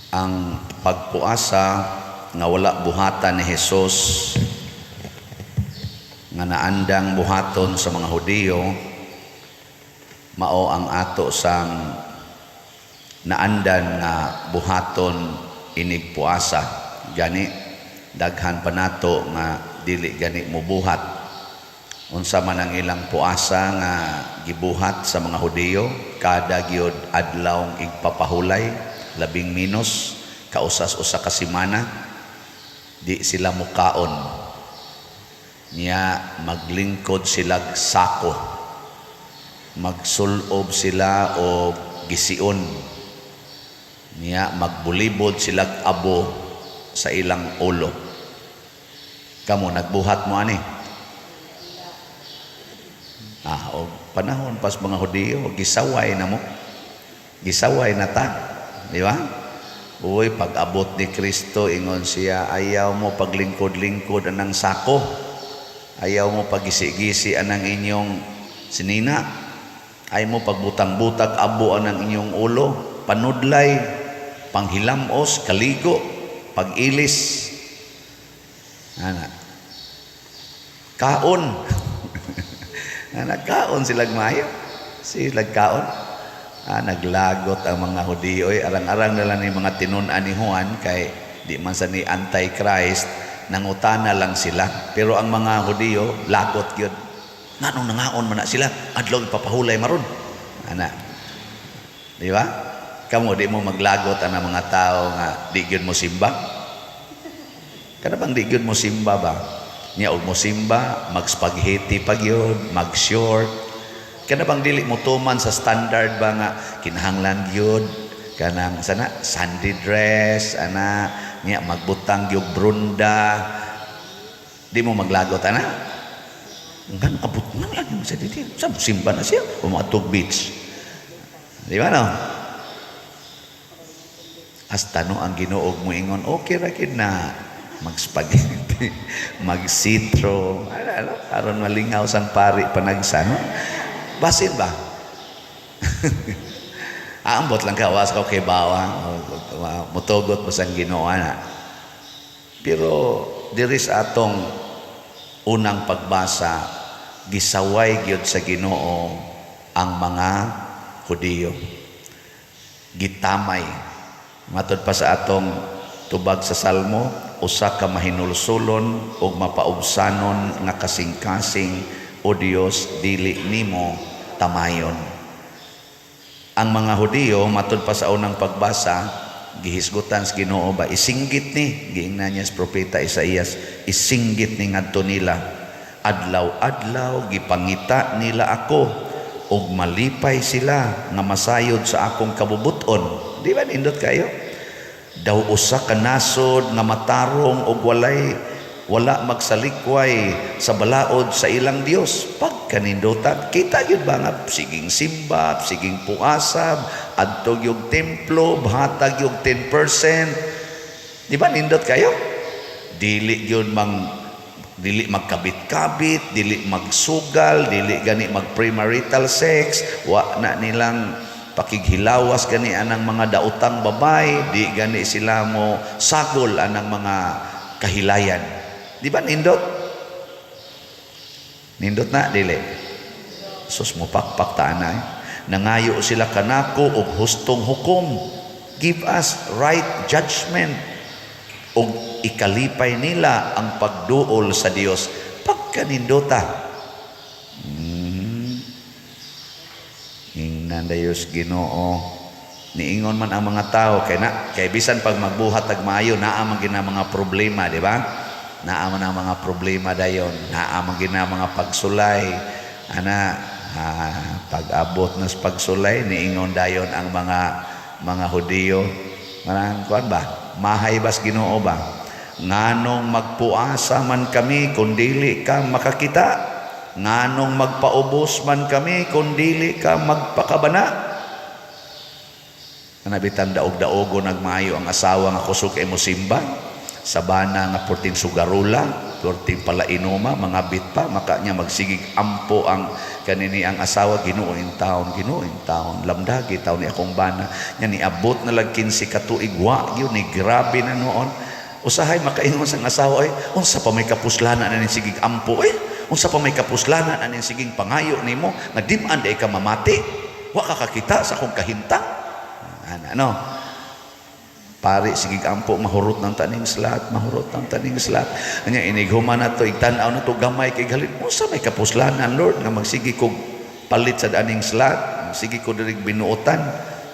Ang pagpuasa nga wala buhatan ni Hesus nga naandang buhaton sa mga Hudiyo, mao ang ato sang naandan nga buhaton inig puasa. Gani daghan pa nato nga dili gani mobuhat. Unsa man ang ilang puasa nga gibuhat sa mga Hudiyo, kada gyud adlaw igpapahulay, labing minos kausas usa ka semana, di sila mukaon niya. Maglingkod sila sako, magsulob sila og gision niya, magbulibod sila abo sa ilang ulo. Kamo, nagbuhat mo ani? Og panahon pas mga Hudiyo, gisaway na mo, gisaway na ta, di ba? Uy, pag abot ni Kristo, ingon siya, "Ayaw mo paglingkod-lingkod anang sako. Ayaw mo pagisi-gisi anang inyong sinina. Ayaw mo pagbutang-butag abo anang inyong ulo, panudlay, panghilamos, kaligo, pag-ilis." Ana. Kaon. Ana, kaon sila maayo. Sila kaon. Naglagot ang mga Hudiyo. Oy, arang-arang na lang ni mga tinun-an ni Juan kay di man sa ni Antichrist, nangutana lang sila. Pero ang mga Hudiyo, lagot gyud. Nganong nangaon man na sila? Adlaw ipapahulay maron. Ana. Di ba? Kamo, di mo maglagot ang mga tao nga di gyud mo simba? Kana bang di gyud mo simba ba? Nya og mo simba, mag-spaghetti pa gyud, mag-short. Kana bang dili mo tuman sa standard ba nga kinahanglan gyud kanang sana Sunday dress ana nya, magbutang gyud brunda? Di mo maglagot ana? Ngan abot nga lagi mo sa dito sa simba na siya o moadtog beach, di ba, no? Hasta no ang Ginoo moingon, okay ra gid na mag-spaghetti, mag-sitro, ano, ano, aron malingaw sang pari panagsa, no? Basin ba? Ambot lang ka, was ka kay bawa, mutugot mo sang Ginoo na. Pero diri sa atong unang pagbasa, gisaway gyud sa Ginoo ang mga Hudiyo. Gitamay. Matod pa sa atong tubag sa Salmo, usa ka mahinulsulon ug mapaubsanon nga kasing-kasing, o Dios, dili nimo tamayon. Ang mga Hudiyo, matod pa sa unang pagbasa, gihisgutan sa Ginoo ba, isinggit ni, giingnan niya sa propeta Isaías, isinggit ni ngadto nila, "Adlaw-adlaw gipangita nila ako ug malipay sila nga masayod sa akong kabubuton." Di ba nindot kayo? Daw usa ka nasod nga matarong ug wala magsalikway sa balaod sa ilang Dios. Pagkanindutan, kita gyud ba nga siging simba, siging puasab, adto yung templo, hatag yung 10%? Di ba nindot kayo? Dili gyud mang dili magkabit-kabit, dili magsugal, dili gani mag premarital sex, wa na nilang pakighilawas gani anang mga daotang babay, di gani sila mo sagol anang mga kahilayan. Di ba nindot? Nindot na dili? Sus, mo pakpak ta na eh. Nangayo sila kanako og hustong hukom. "Give us right judgment." Og ikalipay nila ang pagduol sa Dios. Pagkanindota. Ingnan dayos Ginoo. Niingon man ang mga tao kay na kay bisan pag magbuhat ag maayo, naa man gina mga problema, di ba? Naa man ang mga problema dayon, naa man gina mga pagsulay. Ana, pag-abot na sa pagsulay, niingon dayon ang mga Hudiyo. Marang kuan ba? Mahay bas Ginoo ba? "Nganong magpuasa man kami kung dili ka makakita? Nganong magpaubos man kami kung dili ka magpakabana?" Kanabitan daog-daogo nagmaayo ang asawa nga kusog kay mo simba sa bana nga portin sugarula. Perting palainoma, mga bit pa, maka niya magsigig ampo ang kanini ang asawa, "Ginoo in town, Ginoo in town, lamdagi taon ni akong bana." Nya niabot na lag 15 ka tuig, wa gyud ni, grabe na noon. Usahay makaingon sang asawa, "Ay, unsa pa may kapuslanan na ning sigig ampo, eh? Unsa pa may kapuslanan aning siging pangayo nimo nga di-an di ka mamati? Wa ka kakita sa akong kahimtang." Ana, no? Pare, sige ampo, mahurot ng taning slot, mahurot ng taning slot. Anya inighuman na to, igtan-aw na to, gamay kay galit. "Unsa may kapuslanan, Lord, nga magsige kog palit sa aning slot, sige ko diri binuotan,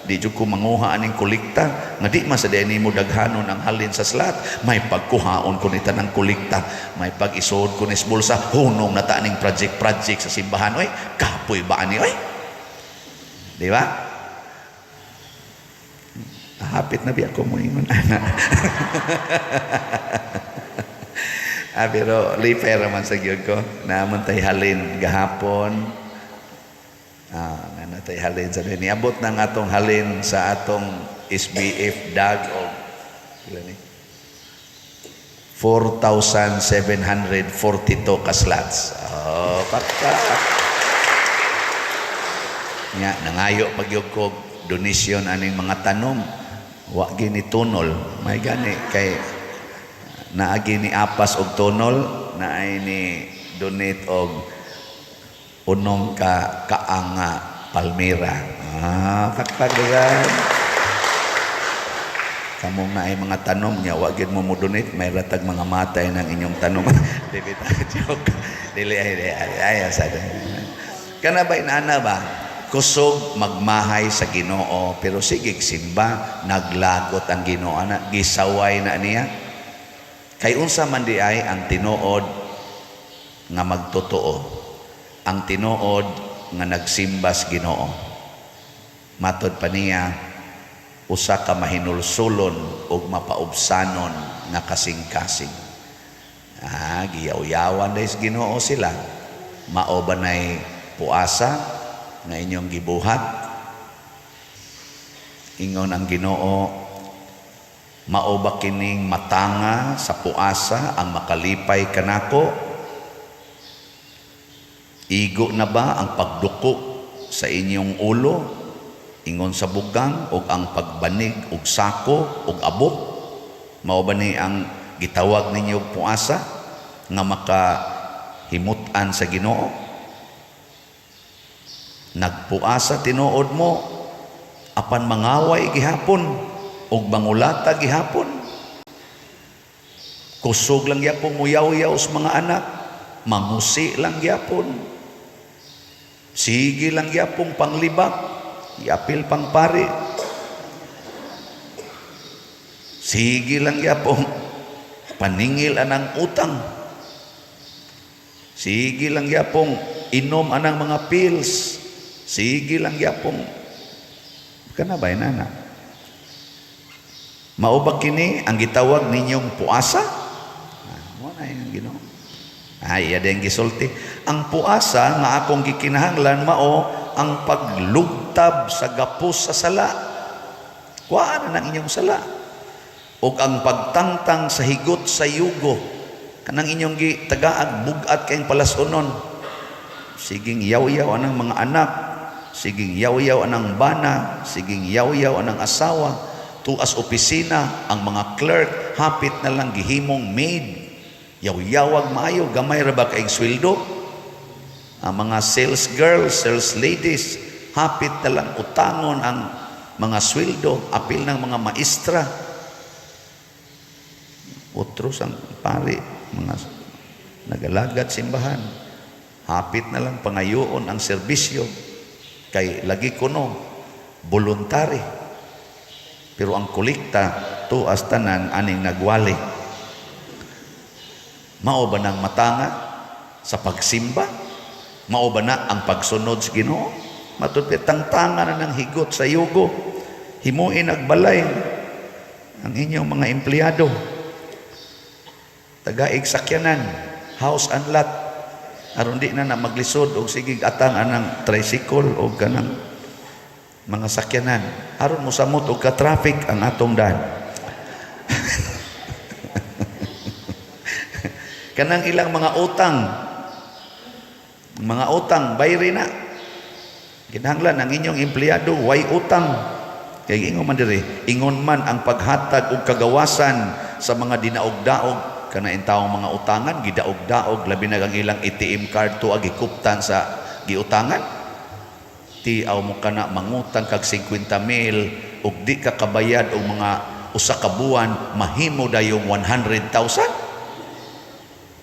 di jud ko manguha aning kolekta nga di man sa di nimo daghanon ang halin sa slot. May pagkuhaon ko ni tanang kolekta, may pag-isuod ko ni sa bulsa, hunong na ta aning project project sa simbahan. Oy, kapoy ba ani, oy?" Di ba? Hapit na biya ko moingon ana. Ah, pero lipay raman sa gyud ko. Naman tay halin gahapon. Ah, nga tay halin sa niabot na ang atong halin sa atong SBF dag og pila ni? 4,742 ka slots. Oh, pakpak. Nya nangayo pag gyud ko donation aning mga tanom. Wa gini tunol. May gani kay naagi ni apas og tunol, naay ni donate og unom ka kaanga palmera. Ah, pakpak dagan. Kamong naay mga tanom niya, wa gyud mo mo donate, may ratag mga matay ng inyong tanom. Dili ta joke. Dili ay ay ay, ay sa. Kana ba inana ba? Kusog magmahay sa Ginoo pero sige simba, naglagot ang Ginoo ana, gisaway na niya. Kay unsa man di ay ang tinuod nga magtotoo? Ang tinuod nga nagsimba sa Ginoo. Matod pa niya, usa ka mahinulsulon ug mapaubsanon nga kasing-kasing. Ah, giyaw-yawan dahil sa Ginoo sila. "Mao ba nay puasa nga inyong gibuhat?" Ingon ang Ginoo, "Mao ba kining matanga sa puasa ang makalipay kanako? Igo na ba ang pagduko sa inyong ulo ingon sa bugang ug ang pagbanig og sako og abo? Mao ba ni ang gitawag ninyo og puasa nga makahimut-an sa Ginoo? Nagpuasa tinuod mo apan mangaway gihapon ug mangulata gihapon. Kusog lang gyapon muyaw-yaw sa mga anak, mangusi lang gyapon, sige lang gyapon panglibak, iapil pang pari, sige lang gyapon paningil anang utang, sige lang gyapon inom anang mga pills, sige lang gyapon kana ba inana. Mao ba kini ang gitawag ninyong puasa?" Ah, mo na yung Ginoo. Ay, iya din gisulti. "Ang puasa nga akong gikinahanglan mao ang paglugtab sa gapos sa sala." Kuhaan na ng inyong sala. "Ug ang pagtangtang sa higot sa yugo." Kanang inyong gitagaag bugat kayong palasunon. Siging yaw-yaw anang mga anak, siging yaw-yaw anang bana, siging yaw-yaw anang asawa, tuas opisina, ang mga clerk, hapit na lang gihimong maid. Yaw-yawag maayo, gamay ra ba kaing sweldo? Ang mga sales girls, sales ladies, hapit na lang utangon ang mga sweldo, apil ng mga maestra. Otros ang pari, mga nagalagat simbahan. Hapit na lang pangayoon ang serbisyo kay lagi kuno voluntary. Pero ang kolekta tuas tanan aning nagwali. Mao ba nang matanga sa pagsimba? Mao ba na ang pagsunod sa Ginoo? Matud tangtanga na ng higot sa yugo. Himuin agbalay ang inyong mga empleyado. Tagaig sakyanan, house and lot. Aron di na na maglisod og sigig atang anang tricycle o kanang mga sakyanan. Aron mosamot og ka-traffic ang atong daan. Kanang ilang mga utang bayri na. Kinahanglan ang inyong empleyado way utang. Kay ingon man diri, ingon man ang paghatag og kagawasan sa mga dinaog-daog, kana intawong mga utangan gidaog-daog, labi na ang ilang ATM card to gikuptan sa giutangan. Tiaw mo kana mangutang kag 50 mil ug di ka kabayad og mga usa ka buwan, mahimo dayong 100,000,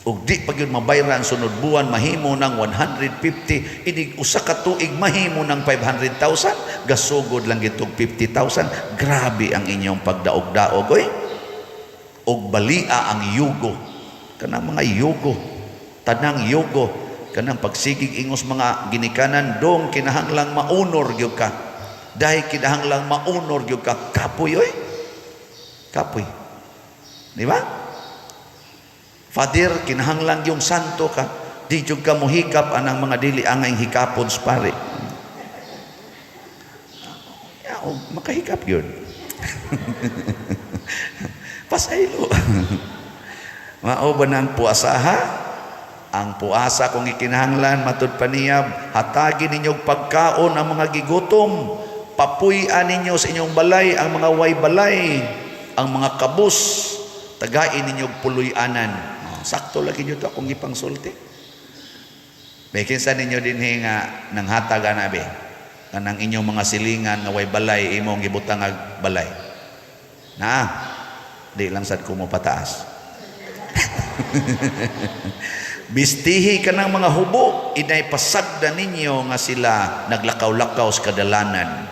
ug di pa gyud mabayran sunod buwan, mahimo ng 150, inig usa ka tuig mahimo ng 500,000. Gasugod lang gitog 50,000. Grabe ang inyong pagdaog-daog oy. Og balia ang yugo, kanang mga yugo, tanang yugo, kanang pagsigig ingos mga ginikanan, dong kinahanglang maunor gyud ka dahil kinahanglang maunor gyud ka. Kapoy oy, kapoy, di ba? Father, kinahanglang yung santo ka, di jud ka mohikap anang mga dili angay hikapon sa pare. Ya, oh, makahikap yun. Pasaylo. Mao ba ng puasaha? Ang puasa kung ikinahanglan, matud pa niya, hatagi ninyo og pagkaon ang mga gigutom. Papuy-an ninyo sa inyong balay ang mga way balay, ang mga kabus, tagain ninyo og puloy-anan. Oh, sakto lagi nyo to akong gipangsulti. May kinsa ninyo dinhi nga nanghatag ana be? Kanang inyong mga silingan nga way balay, imong gibutang ag balay. Na, di lang sad ko mo pataas. Bistihi ka ng mga hubo, inay pasagda ninyo nga sila naglakaw-lakaw sa kadalanan.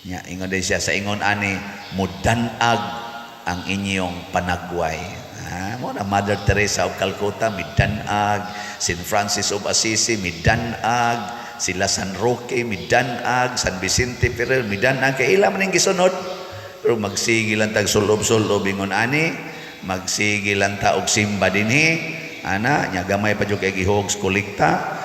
Nya, ingon din siya sa ingon ani, mudanag ang inyong panagway. Ah, mo na Mother Teresa of Calcutta midanag, Saint Francis of Assisi midanag, sila San Roque midanag, San Vicente Ferrer midanag, kay ila man ning gisunod. Pero magsige lang tag sulob-sulob ingon ani, magsige lang ta og simba dinhi, ana, nya gamay pa jud kay gihog kolekta.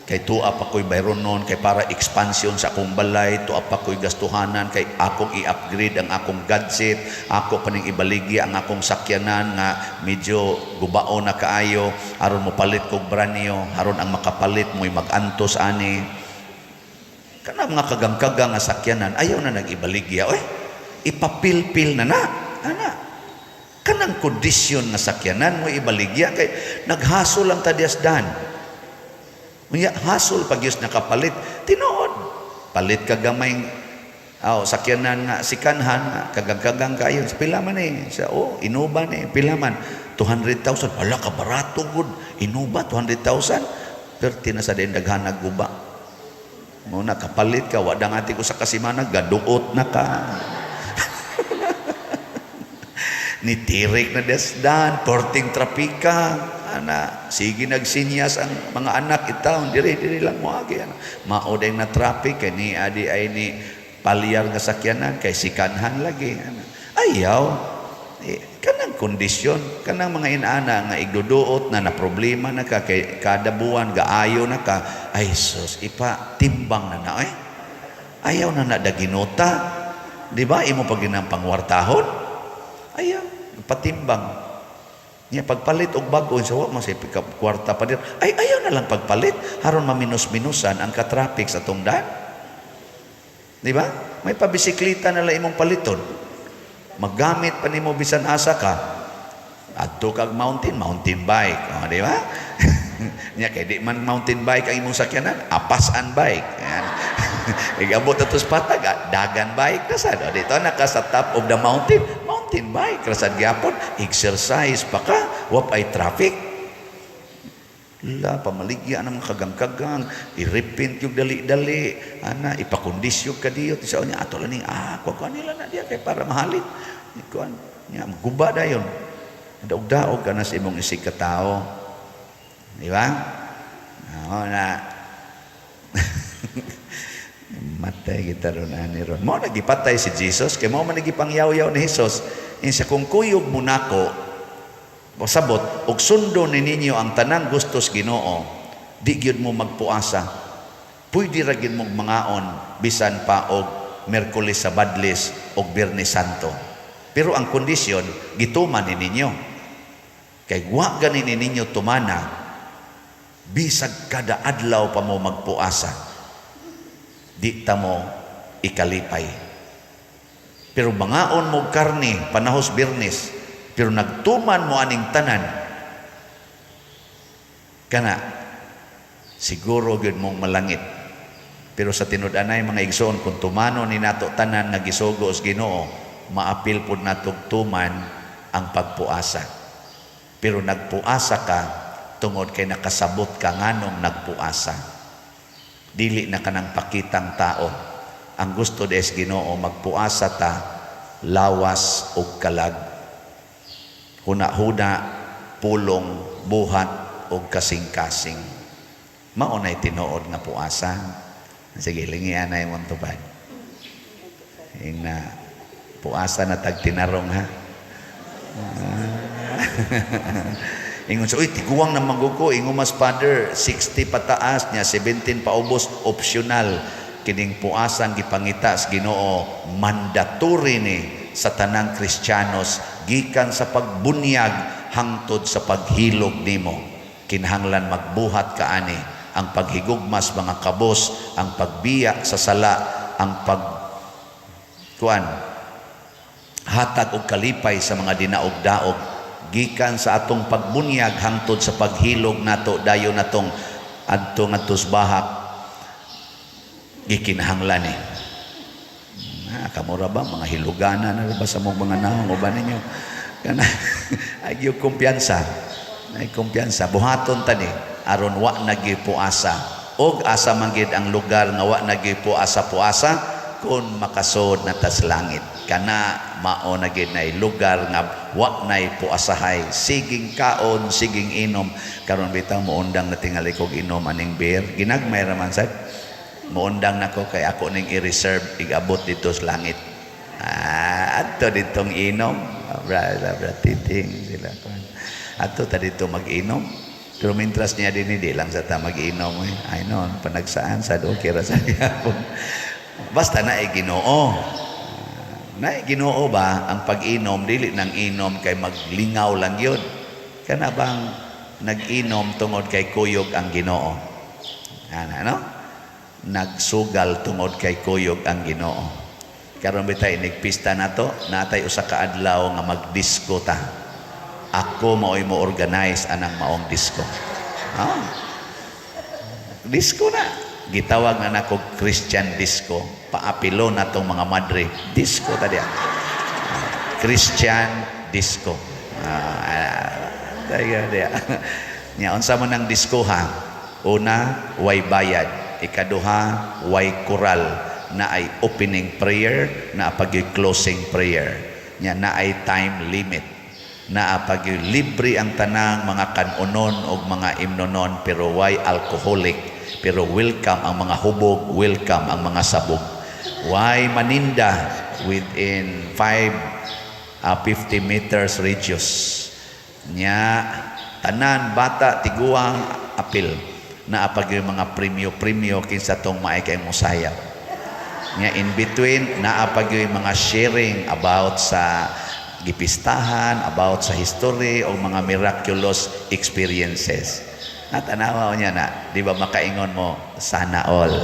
Kay tuwa pa ko'y bayronon, kay para expansion sa akong balay, tuwa pa ko'y gastuhanan, kay akong i-upgrade ang akong gadget, ako pa ning ibaligya ang akong sakyanan nga medyo gubao na kaayo, aron mo palit kog brand new, aron ang makapalit mo'y mag-antos ani. Kana mga kagang-kagang nga sakyanan, ayaw na nag-ibaligya. Oy, ipapilpil na na. Ana, kanang kondisyon nga sakyanan mo ibaligya kay naghasol lang ta dan. Unya hasol pag yus nakapalit, tinuod. Palit ka gamay aw sakyanan nga sikanhan nga kagang-kagang kayo. Pila man eh. Sa oh, Innova ni pila man? 200,000. Wala ka barato gud. Innova 200,000. Perti na sa din daghan guba. Mo na kapalit ka, wa ati ko sa kasimana gaduot na ka. Nitirik na desdan, porting trapika, ana, sige nagsinyas ang mga anak itaon, diri diri lang moagi ana. Mao day na traffic kay ni adi ay ni palyar nga sakyanan kay sikanhan lagi ana. Ayaw eh, kanang kondisyon, kanang mga inana nga igduduot na na problema na ka kay kada buwan gaayo na ka, ay sus, ipa timbang na na eh. Ayaw na na daginota. Di ba imo pag pangwartahon? Ayaw, patimbang. Nya pagpalit og bag-o sa wa man say pick up kwarta pa dir. Ay ayaw na lang pagpalit aron maminus-minusan ang ka-traffic sa tungdan. Di ba? May pabisikleta na lang imong paliton. Maggamit pa nimo bisan asa ka. Adto kag mountain, mountain bike. O, di ba? Nya kay di man mountain bike ang imong sakyanan, apasan bike. Yan. Igabot ato sa patag, ah, dagan bike na sad. O, dito na ka sa top of the mountain, mountain bike. Rasad gyapon, exercise pa ka, wap ay traffic. La, pamaligya ang mga kagang-kagang, i-repent yung dali-dali, ana, ipakondisyon ka diyo, sa niya, ato lang ning, ah, kuha nila na diya, kay para mahalin. Kuan, niya, guba dayon. Daog-daog ka na sa imong isig katao. Di ba? Oo na. Matay kita ron ani ron. Mo nagipatay si Jesus kay mo man nagipangyaw-yaw ni Jesus. Insa kung kuyog mo nako, pasabot og sundo ni ninyo ang tanang gustos Ginoo, di gyud mo magpuasa. Pwede ra gyud mong mangaon bisan pa og Miyerkules sa Badlis og Biyernes Santo. Pero ang kondisyon, gituman ni ninyo. Kay wa gani ni ninyo tumana, bisag kada adlaw pa mo magpuasa, di ta mo ikalipay. Pero mangaon mo karne panahos Biyernes, pero nagtuman mo aning tanan, kana siguro gyud mong malangit. Pero sa tinud-anay, mga igsoon, kung tumano ni nato tanan nga gisugo sa Ginoo, maapil pud natog tuman ang pagpuasa. Pero nagpuasa ka tungod kay nakasabot ka nganong nagpuasa. Dili na kanang pakitang tao. Ang gusto des Ginoo, magpuasa ta lawas ug kalag. Huna-huna, pulong, buhat ug kasing-kasing. Mao nay tinuod nga puasa. Sige, lingian na imong tubag. Ina puasa na tag tinarong, ha. Ingon sa, "Uy, tiguang na maguko." Ingon mas Father, 60 pataas niya, 17 paubos, optional. Kining puasang gipangita sa Ginoo, mandatory ni sa tanang Kristiyanos, gikan sa pagbunyag hangtod sa paghilog nimo. Kinahanglan magbuhat ka ani. Ang paghigugmas mga kabos, ang pagbiya sa sala, ang pag kuan hatag og kalipay sa mga dinaog-daog, gikan sa atong pagbunyag hangtod sa paghilog nato, dayon natong adto ngadto sa bahak, gikinahanglan eh. Na kamura ba mga hilugana na ba sa mong mga naong uban ninyo kana ay gyud kumpiyansa, ay kumpiyansa, buhaton tani aron wa nagipuasa. Og asa man gid ang lugar nga wa nagipuasa puasa kun makasod na tas langit? Kana mao na gid nay lugar nga wa nay puasahay, siging kaon, siging inom. Karon bitaw moundang na tingali kog inom aning beer, ginagmay ra man sad. Moundang nako kay ako ning i-reserve igabot dito sa langit. Ah, adto ditong inom, bra bra titing sila, adto ta dito mag-inom. Pero mintras niya din, hindi lang sa ta mag-inom eh. Ay no, panagsaan sa do kira sa gyapon. Basta na Ginoo. Na Ginoo ba ang pag-inom, dili nang inom kay maglingaw lang yun. Kana bang nag-inom tungod kay kuyog ang Ginoo? Ana no? Nagsugal tungod kay kuyog ang Ginoo. Karon bitay nigpista nato, natay usa ka adlaw nga magdisco ta. Ako mao'y mo organize anang maong disco. Ah. Disco na. Gitawag na nako Christian disco. Paapilo na tong mga madre. Disco ta diya. Christian disco. Ah, diya diya. Nya unsa man ang disco, ha? Una, way bayad. Ikaduha, way kural, na ay opening prayer, na pag closing prayer. Nya na ay time limit. Na pag libre ang tanang mga kanonon o mga imnonon, pero way alcoholic, pero welcome ang mga hubog, welcome ang mga sabog. Way maninda within 5 50 meters radius. Nya tanan, bata, tiguang, apil na apag yung mga premyo-premyo kinsa tong maay kay mosayaw. Nya in between naa pag yung mga sharing about sa gipistahan, about sa history o mga miraculous experiences. Natanawa niya na, di ba makaingon mo, "Sana all."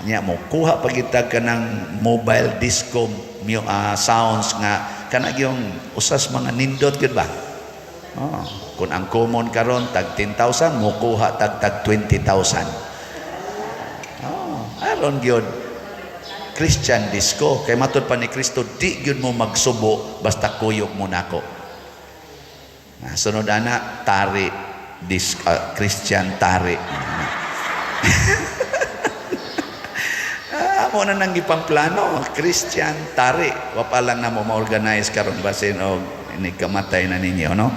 Nya mo kuha pagitag ka ng mobile disco sounds nga kana yung usas mga nindot gyud ba? Oh, kung ang common karon tag 10,000, mo kuha tag tag 20,000. Oh, aron gyud Christian disco kay matud pa ni Kristo, di gyud mo magsubo basta kuyog mo nako. Na, sunod ana tari disc, Christian tari. Ah, mo na nang gipamplano, Christian tari. Wa pa lang na mo ma-organize karon, basin og inigkamatay na ninyo, no?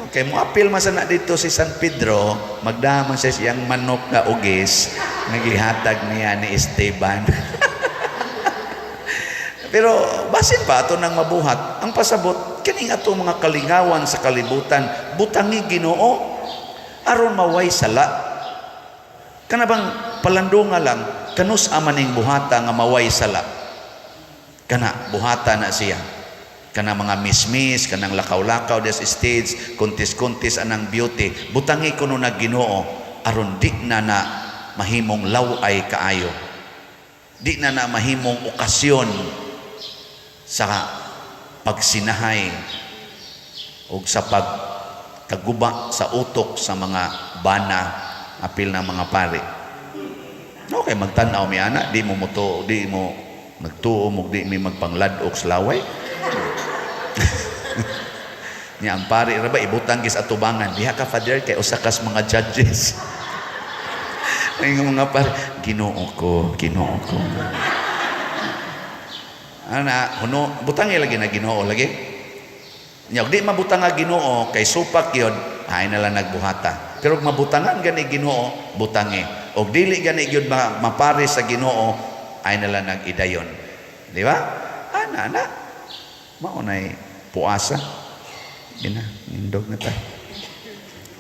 Okay, mo apil man sana dito si San Pedro, magdama siya siyang manok nga ugis nga gihatag niya ni Esteban. Pero basin pa ato nang mabuhat, ang pasabot kining ato mga kalingawan sa kalibutan, butangi Ginoo aron maway sala. Kana bang palandunga lang kanus-a man ning buhata nga maway sala? Kana buhata na siya. Kana mga mismis, kanang lakaw-lakaw des stage, kuntis-kuntis anang beauty, butangi kuno na Ginoo aron di na na mahimong laway kaayo. Di na na mahimong okasyon sa pagsinahay o sa pagkaguba sa utok sa mga bana, apil na mga pari. Okay, magtan-aw mi ana, di mo muto, di mo nagtuo mo, di mi magpanglad-ok sa laway. Nya ang pari ra ba ibutang gis atubangan. Diha ka, Father, kay usa kas mga judges. Ay mga pari, Ginoo ko, Ginoo ko. Ana, huno, butangi lagi na Ginoo lagi. Nya di mabutang nga Ginoo kay supak yun, ay na lang nagbuhata. Pero kung mabutangan gani Ginoo, butangi. Og dili gani gyud mapare sa Ginoo, ay na lang nag-idayon. Di ba? Ana, ana. Mao nay puasa. Ina, nindog na ta.